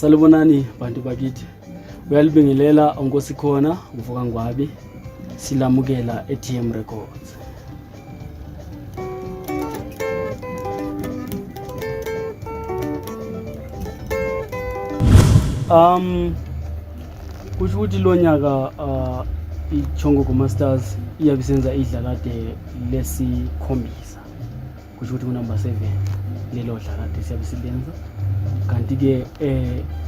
Salibonani bantu bakithi. Uyalibingelela uNkosikhona uMfoka Ngwabi silamukela eTM Records. Um kusho ukuthi lo nyaka iChongogo Masters iyabe isenza idlalade lesikhombisa. Kusho ukuthi kunumber 7 lelo dlalade siyabe silenza. Kanti-ke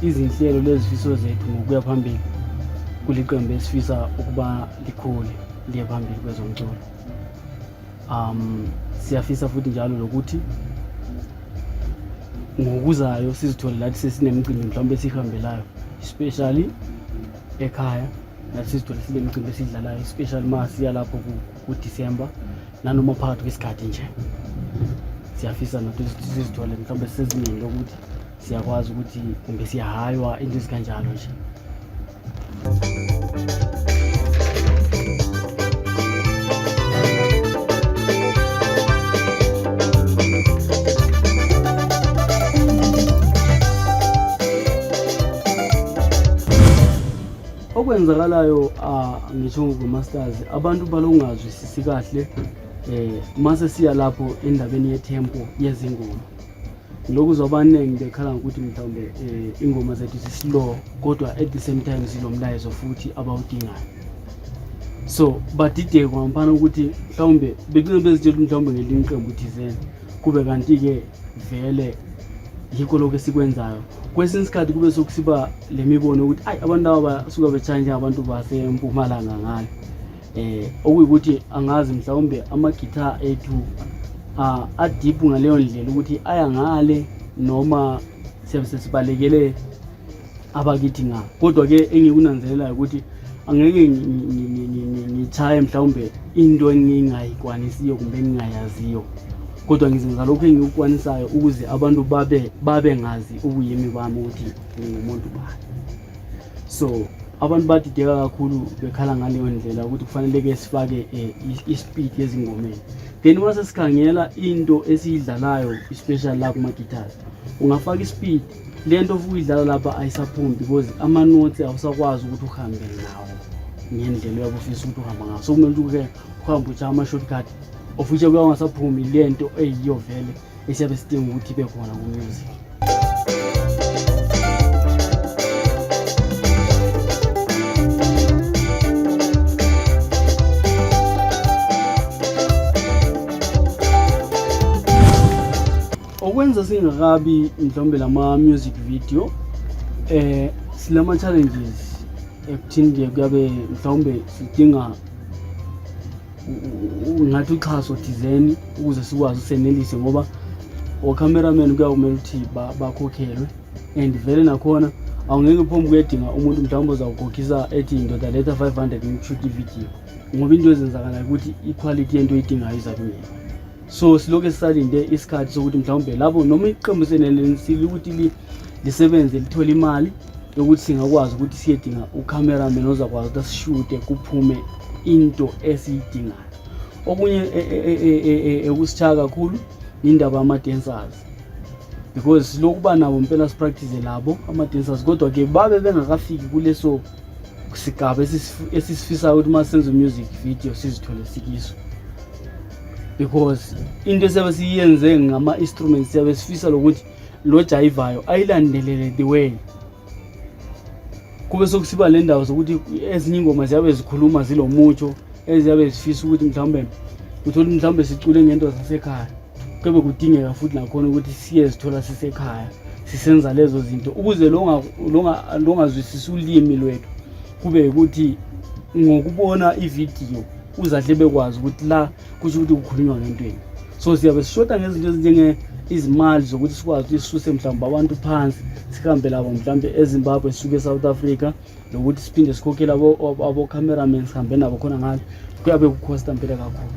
izinhlelo lezifiso zethu ngokuya phambili kuliqembu esifisa ukuba likhule liye phambili kwezomculo. Siyafisa futhi njalo lokuthi ngokuzayo sizithole lathi sesinemicimbi mhlawumbe esihambelayo, especially ekhaya nathi sizithole sinemicimbi esidlalayo, especially uma siya lapho ku-December nanoma phakathi kwesikhathi nje. Siyafisa nathi sizithole mhlawumbe sisezingeni lokuthi siyakwazi ukuthi kumbe siyahaywa into ezikanjalo nje. Okwenzakalayo ngisho ngoMasters abantu balokungazwisisi kahle mase siya lapho endabeni yetempo yezingoma. Lokuzwa abaningi bekhala ngokuthi mhlawumbe ingoma zethu zislow kodwa at the same time zilomlayezo futhi abawudingayo. So badideke kwampana ukuthi mhlawumbe begcine bezitshela ukuthi mhlawumbe ngelinye iqembu thizeni kube kanti-ke vele yikho lokho esikwenzayo. Kwesinye isikhathi kube sokusiba le mibono ukuthi ayi abantu laba basuka betshaya njengabantu basempumalanga ngale. Okuyikuthi angazi mhlawumbe ama-guitar ethu adeep ngaleyo ndlela ukuthi aya ngale noma siyabe sesibalekele abakithi nga. Kodwa-ke engikunanzelelayo ukuthi angeke ngitshaye mhlawumbe into engingayikwanisiyo kumbe engingayaziyo, kodwa ngizenza lokhu engikukwanisayo ukuze abantu babe ngazi ubuyimi bami ukuthi ngingumuntu bani. So abantu badideka kakhulu bekhala ngaleyo ndlela ukuthi kufanele-ke sifake ispeed ezingomeni. Then uma sesikhangela into esiyidlalayo especially la kuma-guitars, ungafaka ispeed le nto ofuke uyidlala lapha ayisaphumi because ama-notes awusakwazi ukuthi uhambe ngawo ngendlela oyabe ufisa ukuthi uhambe ngawo. So kumele ukuthi uhambe utshaye ama-shortcut of which kuyabe kungasaphumi le nto eyiyo vele esiyabe sidinga ukuthi ibe khona ku-music. Okwenza singakabi mhlawumbe lama music video silama challenges ekuthini ke kuyabe mhlawumbe sidinga ngathi uxhaso thizeni ukuze sikwazi usenelise, ngoba o-cameraman kuyakumele ukuthi bakhokhelwe and vele nakhona awungeke uphume kuyedinga umuntu mhlawumbe ozawukhokhisa ethi ndoda letha 500 ngikushuta ividiyo, ngoba into ezenzakalayo ukuthi iquality yento oyidingayo izabe ingekho. So silokhu sisalinde isikhathi sokuthi mhlawumbe lapho noma iqembu senelisile ukuthi lisebenze lithole imali yokuthi singakwazi ukuthi siyedinga ucameraman ozakwazi ukuthi asishute kuphume into esiyidingayo. Okunye ekusitshaya kakhulu indaba yama-dancers, because silokuba nabo mpela sipractice labo ama-dancers, kodwa ke babe bengakafiki kuleso sigaba esisifisayo ukuthi uma senza music video sizithole sikiso, because into esiyabe siyenze ngama-instruments siyabe sifisa lokuthi lo jayivayo ayilandelele the way. Kube sokusiba le ndawo zokuthi ezinye ingoma ziyabe zikhuluma zilomutsho eziyabe zifisa ukuthi mhlawumbe uthole mhlawumbe sicule ngento zasekhaya, kube kudingeka futhi nakhona ukuthi siye zithola sisekhaya sisenza lezo zinto ukuze longazwisisi ulimi lwethu kube ukuthi ngokubona ividiyo uzahle bekwazi ukuthi la kusho ukuthi kukhulunywa ngentweni. So siyabe sishoda ngezinto ezinjenge izimali zokuthi sikwazi ukuthi sisuse mhlawumbe abantu phansi sihambe labo mhlawumbe eZimbabwe sisuke eSouth Africa, nokuthi siphinde sikhokhele abo-cameraman sihambe nabo khona ngale, kuyabe kukhosta mpela kakhulu.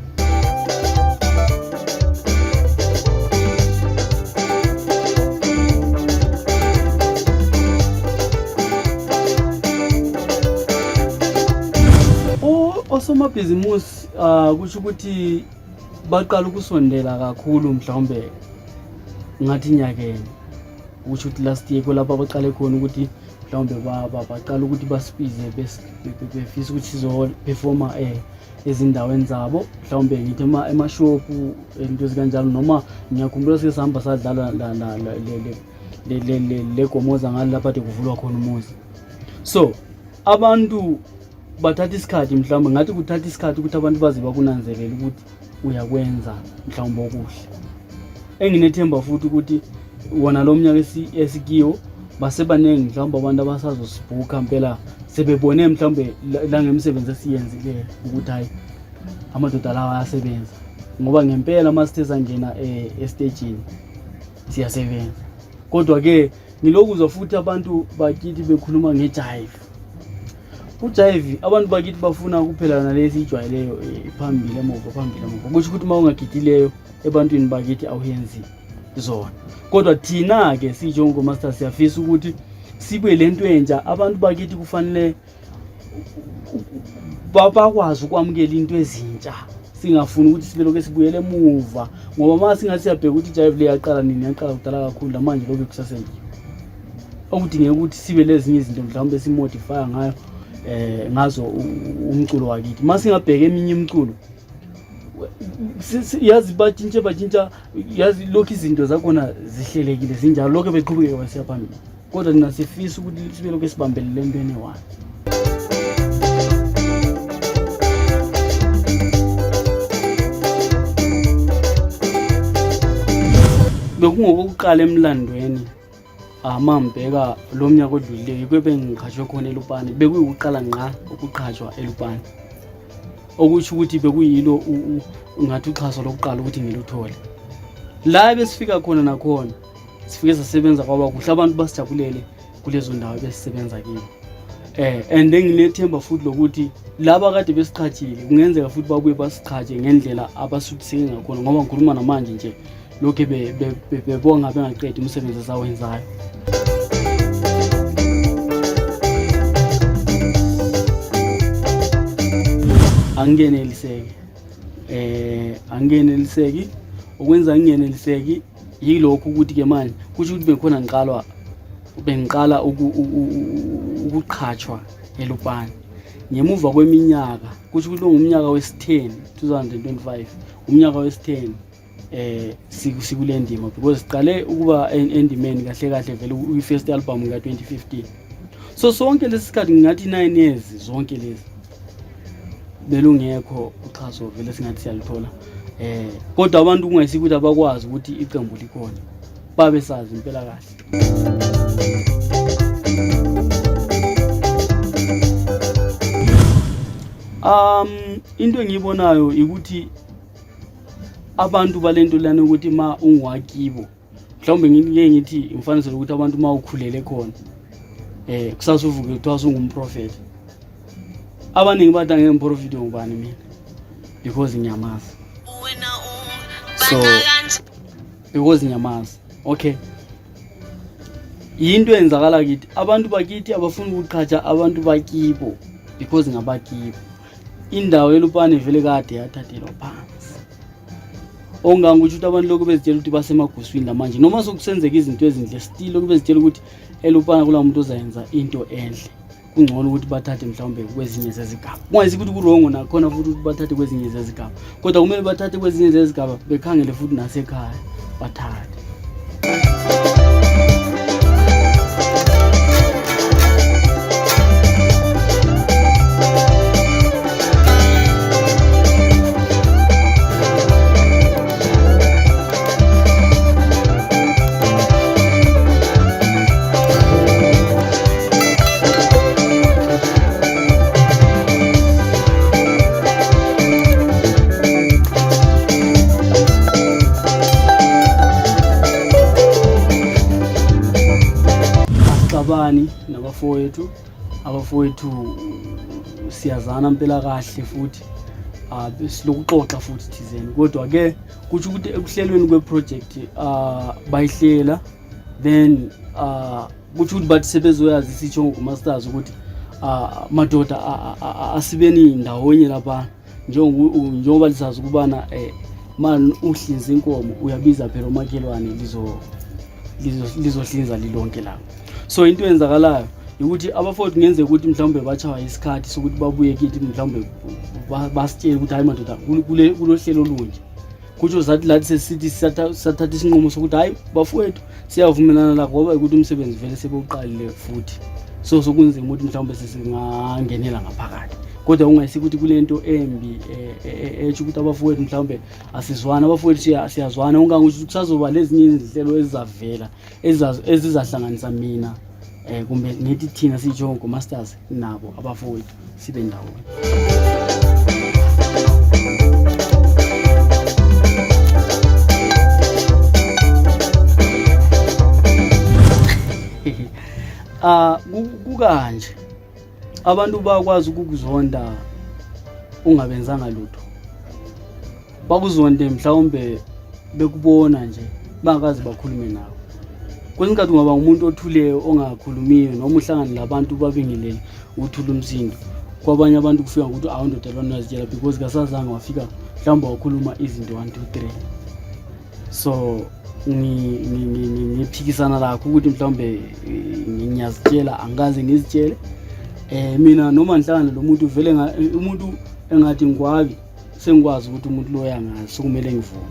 Osomabhizimusi kusho ukuthi baqala ukusondela kakhulu mhlawumbe ngathi nyakeni. Ukusho ukuthi last year kulapho abaqale khona ukuthi mhlawumbe baqala ukuthi basibize befisa ukuthi sizoperforma ezindaweni zabo, mhlawumbe ngithi emashophu, into ezikanjalo. Noma ngiyakhumbula sike sahamba sadlala le gomoza ngalo lapha ade kuvulwa khona umuzi. So abantu bathatha isikhathi, mhlawumbe ngathi kuthatha isikhathi ukuthi abantu baze bakunanzelele ukuthi uyakwenza mhlawumbe okuhle. Enginethemba futhi ukuthi wona lo mnyaka esikiwo basebaningi mhlawumbe abantu abasazosibhukha mpela, sebebone mhlawumbe la ngemisebenzi esiyenzileyo ukuthi hayi, amadoda lawa ayasebenza, ngoba ngempela uma sithe sangena estejini siyasebenza. Kodwa-ke ngilokuzwa futhi abantu bakithi bekhuluma ngejive. Ujive abantu bakithi bafuna kuphela nalesi ijwayeleyo, phambili emuva, phambili emuva. Kusho ukuthi uma ungagidileyo ebantwini bakithi awuyenzi zona. Kodwa thina-ke siyiJongo Master siyafisa ukuthi sibe lento entsha. Abantu bakithi kufanele bakwazi ukwamukela into ezintsha, singafuni ukuthi sibe lokhu sibuyele emuva, ngoba uma singathi siyabheka ukuthi ijive le yaqala nini, yaqala kudala kakhulu, lamanje lokhu kusasenyiwe. Okudingeka ukuthi sibe lezinye izinto mhlawumbe esimodifya ngayo ngazo umculo wakithi. Uma singabheka eminye imiculo, yazi batshintshe batshintsha, yazi lokhu izinto zakhona zihlelekile zinjalo, lokhu beqhubeka basiya phambili. Kodwa thina sifisa ukuthi sibe lokhu esibambelele entweni eyi-one. Bekungokokuqala emlandweni uma ngibheka lo mnyaka odlulileyo, yikho ebengiqhashwe khona eLupane. Bekuyikuqala ngqa ukuqhashwa eLupane, okusho ukuthi bekuyilo ngathi uxhaso lokuqala ukuthi ngiluthole. La ebesifika khona nakhona sifike sasebenza kwaba kuhle, abantu basijabulele kulezo ndawo ebesisebenza kiyo. And nginethemba futhi lokuthi laba kade besiqhatshile kungenzeka futhi babuye basiqhatshe ngendlela abasuthiseke ngakhona, ngoba ngikhuluma namanje nje lokhu bebonga bengaqedi umsebenzi esawenzayo. Angingeneliseki, angingeneliseki. Okwenza ngingeneliseki yilokhu ukuthi ke manje kusho ukuthi bekhona ngiqalwa bengiqala ukuqhatshwa eLupane ngemuva kweminyaka. Kusho ukuthi lo ngumnyaka wesi-10, 2025, umnyaka wesi-10 sikule ndima, because siqale ukuba endimeni kahle kahle vele uyi-first album ka-2015. So sonke lesi sikhathi, ngingathi 9 years zonke lezi, belungekho uxhaso vele singathi siyalithola. Kodwa abantu kungayisiko ukuthi abakwazi ukuthi iqembu likhona, babe sazi impela kahle. Into engiyibonayo ukuthi abantu balento lana ukuthi ma ungiwakibo, mhlawumbe ngike ngithi ngifanisele ukuthi abantu ma ukhulele khona, kusasa uvuke kuthiwa sungumprofethi, abaningi bathi angeke ngiprofithe ngubani mina, because ngiyamazi. So because ngiyamazi, okay, yinto eyenzakala kithi. Abantu bakithi abafuni ukuqhatsha abantu bakibo because ngabakibo. Indawo yeLupane vele kade yathathelwa phansi, okungangokuthi ukuthi abantu lokhu bezitshela ukuthi basemaguswini lamanje, noma sokusenzeka izinto ezinhle, still lokhu bezitshela ukuthi eLupane kula muntu ozayenza into enhle. Kungcono ukuthi bathathe mhlawumbe kwezinye zezigaba. Kungayisi ukuthi ku-wrong nakhona futhi ukuthi bathathe kwezinye zezigaba, kodwa kumele bathathe kwezinye zezigaba bekhangele futhi nasekhaya bathathe. Asixabani nabafowethu, abafowethu siyazana mpela kahle futhi silokuxoxa futhi thizeni. Kodwa ke kusho ukuthi ekuhlelweni kwe-project bayihlela, then kusho ukuthi bathi sebezoyazi isitsho masters ukuthi madoda asibeni ndawonye lapha, njengoba lisazi ukubana man uhlinza inkomo uyabiza phela umakhelwane lizo Lizohlinza lilonke lapho. So into eyenzakalayo ukuthi abafowethu kungenzeka ukuthi mhlawumbe bachawa isikhathi sokuthi babuye kithi, mhlawumbe basitshele ukuthi hayi madoda, kulo hlelo olunje. Kutsho zathi lathi sesithi sathatha isinqumo sokuthi hayi bafowethu, siyavumelana la, ngoba ukuthi umsebenzi vele sebewuqalile futhi, so sokunzima ukuthi mhlawumbe sesingangenela ngaphakathi. Kodwa ungayisi ukuthi kule nto embi etsho ukuthi abafowethu mhlawumbe asizwana. Abafowethu siyazwana, ungangisho ukuthi kusazoba lezinye izinhlelo ezizavela ezizahlanganisa mina, kumbe ngithi thina siyiJongo Masters nabo abafowethu sibe ndawonye. Ah, kukanje abantu bakwazi ukukuzonda ungabenzanga lutho, bakuzonde mhlawumbe bekubona nje bangakaze bakhulume nawe. Kwesinye isikhathi ungaba umuntu othuleyo ongakhulumiyo, noma uhlangane labantu babingelele, uthula umsindo. Kwabanye abantu kufika ngokuthi awu ndoda lona uyazitshela, because kasazange wafika mhlawumbe wakhuluma izinto 1 2 3. So ngiphikisana lakho ukuthi mhlawumbe ngiyazitshela, angikaze ngizitshele. Mina noma ngihlangane lo muntu vele umuntu engathi ngikwabi, sengikwazi ukuthi umuntu lo uyangazi, sokumele ngivume.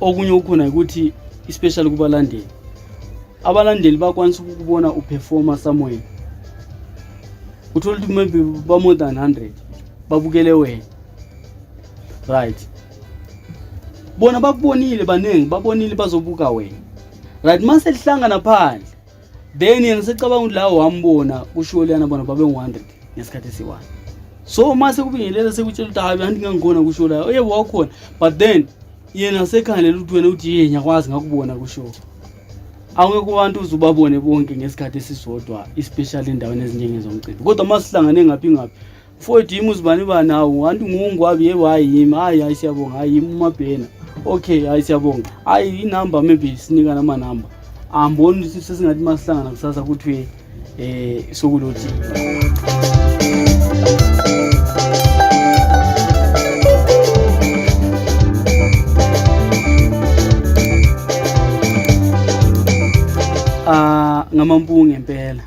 Okunye okukhona ukuthi especially kubalandeli, abalandeli bakwanisa ukukubona uperforma somewhere, uthola ukuthi maybe ba more than 100 babukele wena, right? Bona bakubonile, baningi babonile, bazobuka wena, right? Mase lihlangana phandle, then yena secabanga ukuthi lawo wambona kushiwo leyana, bona babe ngu-100 ngesikhathi esiyi-one. So mase kubingelela, sekutshela ukuthi hayi, anti ngangikhona kushiwo layo. Yebo, wakhona, but then yena sekhangelela ukuthi wena uthi ye ngiyakwazi, ngakubona kushiwo. Awungeke kubantu uze ubabone bonke ngesikhathi esisodwa, especially endaweni ezinjengezomcimbi. Kodwa uma sihlangane ngaphi ngaphi, mfowethu, yimi uzibani bani, hawu anti ngungwabi, yebo, hayi yimi, hayi hayi siyabonga, hayi yimi uMabhena, okay, hayi siyabonga, hayi inamba maybe sinikana amanamba, angiboni ukuthi sesingathi uma sihlangana kusasa kuthiwe sokulothi. Ah, ngamampunge ngempela.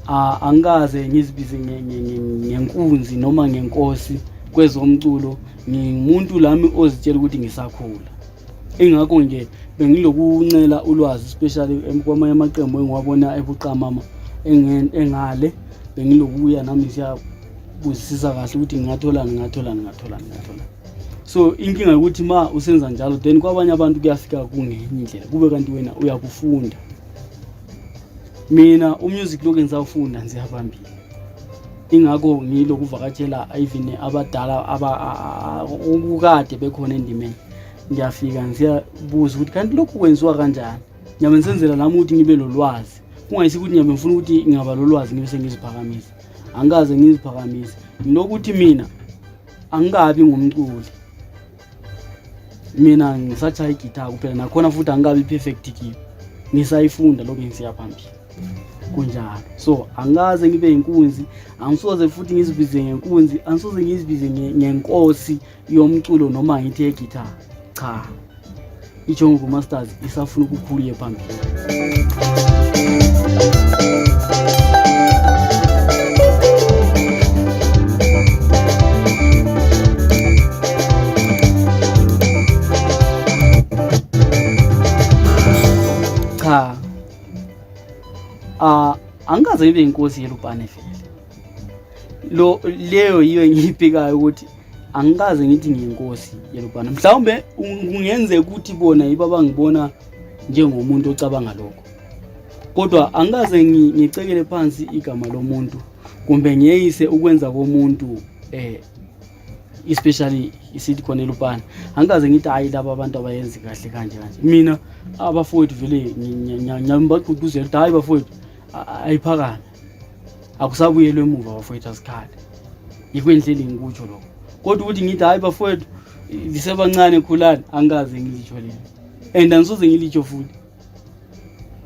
Ah, angikaze ngizibize ngenkunzi noma ngenkosi kwezomculo. Ngingumuntu lami ozitshela ukuthi ngisakhula, ingakho nje bengilokuncela ulwazi, especially kwamanye amaqembu engiwabona ebuqamama engale, bengilokuya nami siyabuzisisa kahle ukuthi ngingatholani, ngingatholani, ngingatholani, ngingatholani. So inkinga ukuthi ma usenza njalo, then kwabanye abantu kuyafika kungenye indlela, kube kanti wena uyakufunda. Mina umusic lokhu engisawufunda, ngisiyabambile, ingakho ngilokuvakatshela even abadala okukade bekhona endimeni. Ngiyafika ngisiyabuza ukuthi kanti lokhu kwenziwa kanjani. Ngiyabe ngisenzela nami ukuthi ngibe lolwazi, kungayisi ukuthi ngiyabe ngifuna ukuthi ngingaba lolwazi ngibe sengiziphakamisa. Angikaze ngiziphakamise, nginokuthi mina angikabi ngumculi, mina ngisatshaya igitha kuphela, nakhona futhi angikabi perfect kiyo, ngisayifunda lokhu ngisiya phambili kunjalo. So angikaze ngibe inkunzi, angisoze futhi ngizibize ngenkunzi, angisoze ngizibize ngenkosi yomculo noma ngithi yeguitar, cha. IJongo Masters isafuna ukukhula iye phambili. Cha, ah, angikaze ngibe inkosi yelupane vele. Lo leyo yiyo engiyiphikayo ukuthi angikaze ngithi ngiyinkosi yelupane. Mhlawumbe kungenzeka ukuthi bona yibo abangibona njengomuntu ocabanga lokho, kodwa angikaze ngicekele phansi igama lomuntu kumbe ngiyeyise ukwenza komuntu, especially isithi khona elupane. Angikaze ngithi hayi, laba abantu abayenzi kahle kanje kanje. Mina abafowethu vele ngiyabagqugquzela ukuthi hayi bafowethu, ayiphakame, akusabuyelwe emuva bafowethu, asikhale. Yikho endleleni ngikutsho lokho, kodwa ukuthi ngithi hayi bafowethu, lisebancane, khulani, angikaze ngilitsho lelo, and angisoze ngilitsho futhi,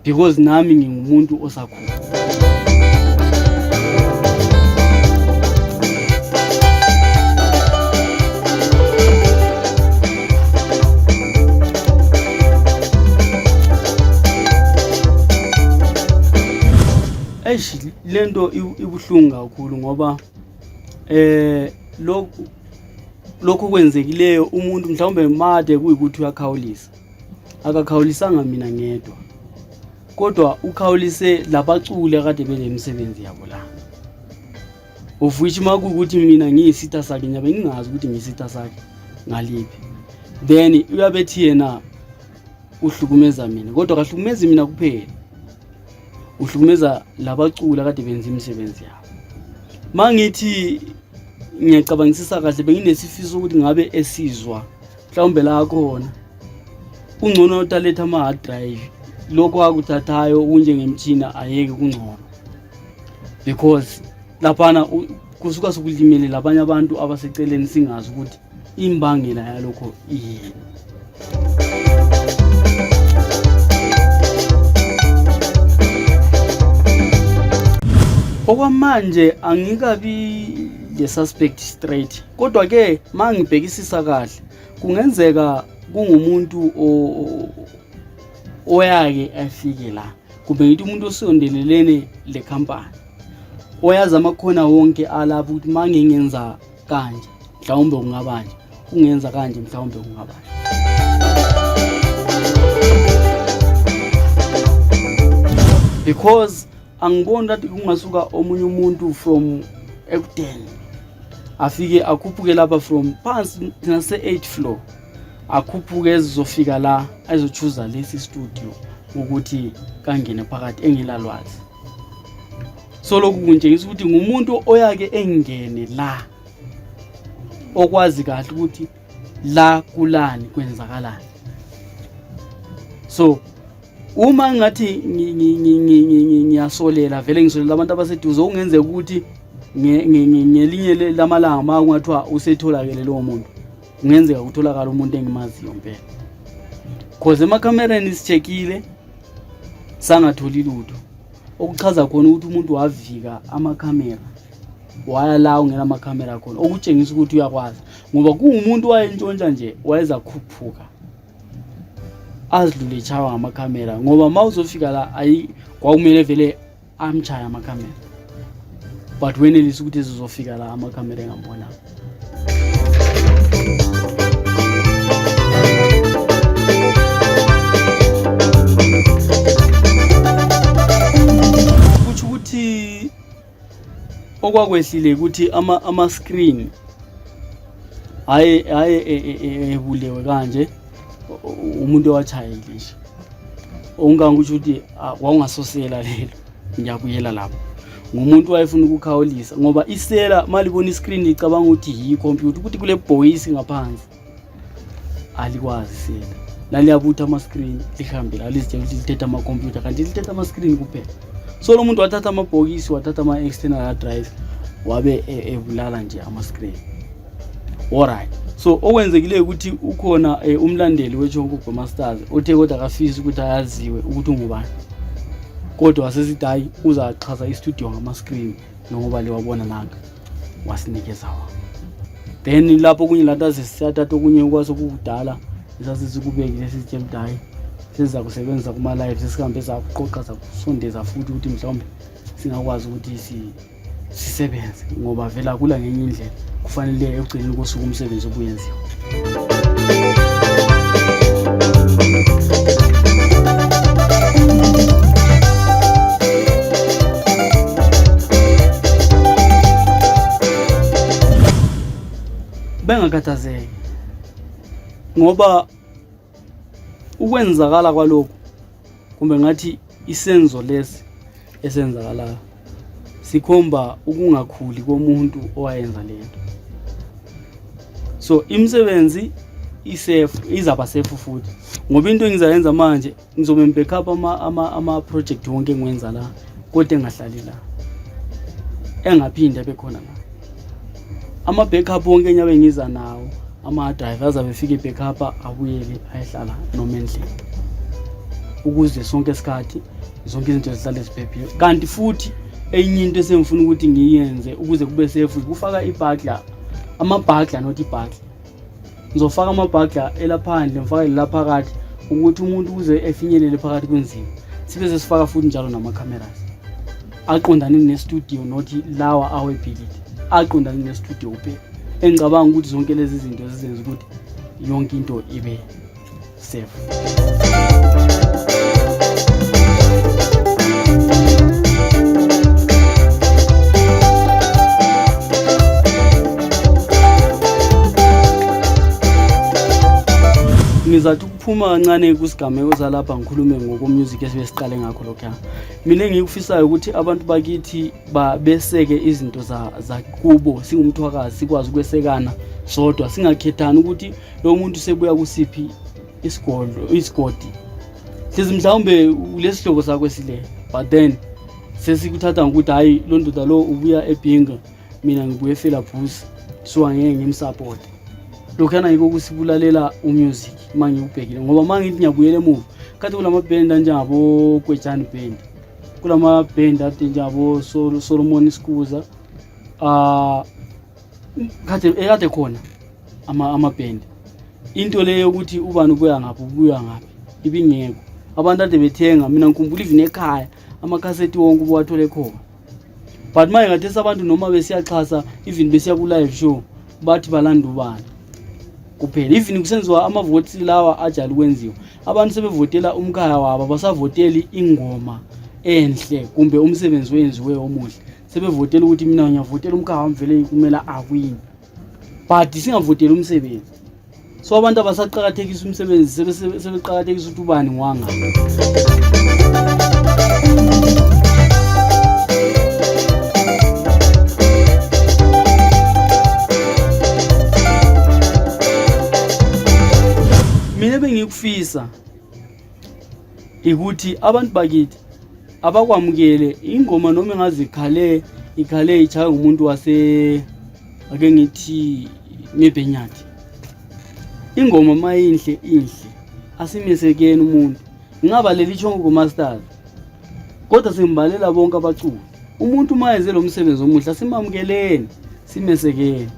because nami ngingumuntu osakhula. Eish, lento ibuhlungu kakhulu ngoba lokhu lokhu kwenzekileyo umuntu mhlawumbe made kuyikuthi uyakhawulisa, akakhawulisanga mina ngedwa, kodwa ukhawulise labaculi akade benemisebenzi yabo la, of which uma kuwukuthi mina ngiyisitha sakhe ngiyabe ngingazi ukuthi ngiyisitha sakhe ngaliphi, then uyabethi yena uhlukumeza mina, kodwa kahlukumezi mina kuphela, uhlukumeza labaculi akade benza imisebenzi yabo. Mangithi ngiyacabangisisa kahle, benginesifiso ukuthi ngabe esizwa mhlawumbe la khona kungcono utaletha ama-hard drive, lokhu akuthathayo kunjengemtshina ayeke kungcono, because laphana kusuka sokulimele labanye abantu abaseceleni, singazi ukuthi imbangela yalokho iyini. Okwamanje angikabi le suspect straight, kodwa ke mangibhekisisa kahle kungenzeka kungumuntu oyake afike la, kumbe ngithi umuntu osondelelene le company, oyazi amakhona wonke alapho, ukuthi mangingenza kanje mhlawumbe kungaba nje, kungenza kanje mhlawumbe kungaba nje. Because angiboni ukuthi kungasuka omunye umuntu from ekudeni afike akhuphuke lapha from phansi, thina se-8 floor, akhuphuke ezizofika la azochuza lesi studio ukuthi kangene phakathi engelalwazi. So lokhu kungitshengisa ukuthi ngumuntu oyake engene la, okwazi kahle ukuthi la kulani, kwenzakalani. So uma ngathi ngiyasolela, vele ngisolela abantu abaseduze, okungenzeka ukuthi ngelinye lamalanga uma kungathiwa usetholakele lowo muntu, kungenzeka kutholakala umuntu engimaziyo mpela, cause emakhamereni si-check-ile sangatholi lutho, okuchaza khona ukuthi umuntu wavika amakhamera waya la ungena amakhamera khona, okutshengisa ukuthi uyakwazi, ngoba kuwumuntu wayentshontsha nje wayezakhuphuka azidlule etshawa ngamakhamera, ngoba uma uzofika la ayi kwakumele vele amchaye amakhamera, but wenelisa ukuthi ezizofika la amakhamera engambonanga. Kutsho ukuthi okwakwehlile ukuthi ama screen hayi hayi ebulewe kanje, umuntu owachayile nje, okungangokusho ukuthi wawungasosela lelo. Ngiyabuyela lapho, ngumuntu wayefuna ukukhawulisa, ngoba isela malibona iscreen licabanga ukuthi yikhompyutha, ukuthi kule bhokisi ngaphansi, alikwazi isela laliyabutha ama-screen lihambe la lizitshela ukuthi lithethe amakhompyutha, kanti lithethe ama-screen kuphela. So lo muntu wathatha amabhokisi, wathatha ama-external hard drive, wabe ebulala nje ama-screen. Alright, so okwenzekileyo ukuthi ukhona umlandeli weChongo Masters othe kodwa akafisi ukuthi ayaziwe ukuthi ungubani, kodwa wasesithi hayi, uzaxhasa istudio ngama-screen njengoba liwabona nanga, wasinikeza wona. Then lapho okunye lanto aze siyathatha okunye kwasokukudala esasisikubekile, sisitshela ukuthi hhayi, sesiza kusebenzisa kuma-live, sesihambe sakuqoqa sakusondeza futhi ukuthi mhlawumbe singakwazi ukuthi sisebenze, ngoba vele akula ngenye indlela, kufanele ekugcineni kosuku umsebenzi obuyenziwa. Bengakhathazeki ngoba ukwenzakala kwalokhu, kumbe ngathi isenzo lesi esenzakalayo, sikhomba ukungakhuli komuntu owayenza lento. So imisebenzi i-safe, izaba safe futhi, ngoba into engizayenza manje ngizobe ngibackup ama project wonke engiwenza la, kodwa engahlali la, engaphinde abe khona la. Ama backup wonke enyabe ngiza nawo, ama drive azabe efika i-backup abuyele ayehlala noma endlini, ukuze sonke isikhathi zonke izinto zihlale ziphephile. Kanti futhi enye into esengifuna ukuthi ngiyenze ukuze kube safe, ukufaka i-burglar, ama-burglar, not i-burglar, ngizofaka ama-burglar elaphandle, ngifake la phakathi, ukuthi umuntu ukuze efinyelele phakathi kunzima. Sibe sesifaka futhi njalo nama-cameras. Aqondane ne-studio, not lawa awebhilidi, aqondane ne-studio kuphela. Engicabanga ukuthi zonke lezi zinto zizenza ukuthi yonke into ibe safe. Ngizathi ukuphuma kancane kusigameko salapha, ngikhulume ngokomusic esibe siqale ngakho lokhuya. Mina engikufisayo ukuthi abantu bakithi beseke izinto zakubo, singumthwakazi sikwazi ukwesekana sodwa, singakhethani ukuthi lo muntu sebuya kusiphi isigodlo, isigodi. Hlezi mhlawumbe lesihlobo sakho esile, but then sesikuthatha ngokuthi hayi, lo ndoda lo ubuya eBhinga, mina ngibuye eFilabusi, so angeke ngimsupport. Lokhuyana yiko kusibulalela umusic uma ngikubhekile, ngoba uma ngithi ngiyabuyela emuva khathi kulama-band anjengabo Kwejani Band, kulama-band ade njengabo Solomon Skuza, kade ekade khona ama-band. Into le yokuthi ubani ubuya ngaphi, ubuya ngaphi, ibingekho. Abantu ade bethenga, mina ngikhumbula even ekhaya amakhasethi wonke ubuwathole khona, but manje ngathesi abantu noma besiyaxhasa, even besiya ku-live show, bathi balanda ubani kuphela. Even kusenziwa amavoti lawa ajayele ukwenziwa, abantu sebevotela umkhaya wabo, abasavoteli ingoma enhle kumbe umsebenzi owenziwe omuhle. Sebevotela ukuthi mina ngiyavotela umkhaya wami, vele kumele awini, but singavoteli umsebenzi. So abantu abasaqakathekisa umsebenzi, sebeqakathekisa ukuthi ubani ngwanga. Mina bengikufisa ukuthi abantu bakithi abakwamukele ingoma noma engazikhale ikhale ichaywe ngumuntu wase, ake ngithi mebhenyathi, ingoma mayinhle inhle, asimesekeni umuntu. Ngingabaleli iChongo Masters, kodwa simbalela bonke abaculi. Umuntu uma enze lo msebenzi omuhle, asimamukeleni, simesekeni,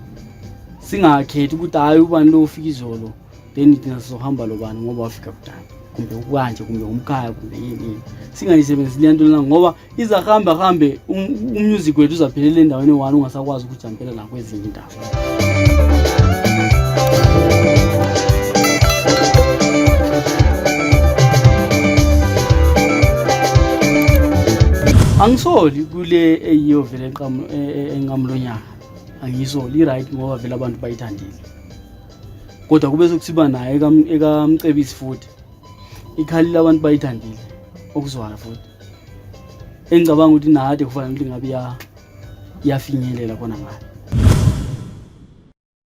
singakhethi ukuthi hhayi, ubani lo ufika izolo, then thina sizohamba lo bani ngoba wafika kudala, kumbe kanje, kumbe umkhaya, kumbe yini yini. Singayisebenzisi leya nto lena, ngoba izahamba hambe umusic wethu uzaphelela endaweni eyi-one, ungasakwazi ukujampela nakwezinye indawo. Angisoli kule eyiyo vele enqamulonyaka, angiyisoli, i-right, ngoba vele abantu bayithandile. Kodwa kube sekusiba naye ekaMcebisi futhi ikhalile, abantu bayithandile okuzwayo futhi, engicabanga ukuthi nade kufanele ukuthi ngabe iyafinyelela khona ngale.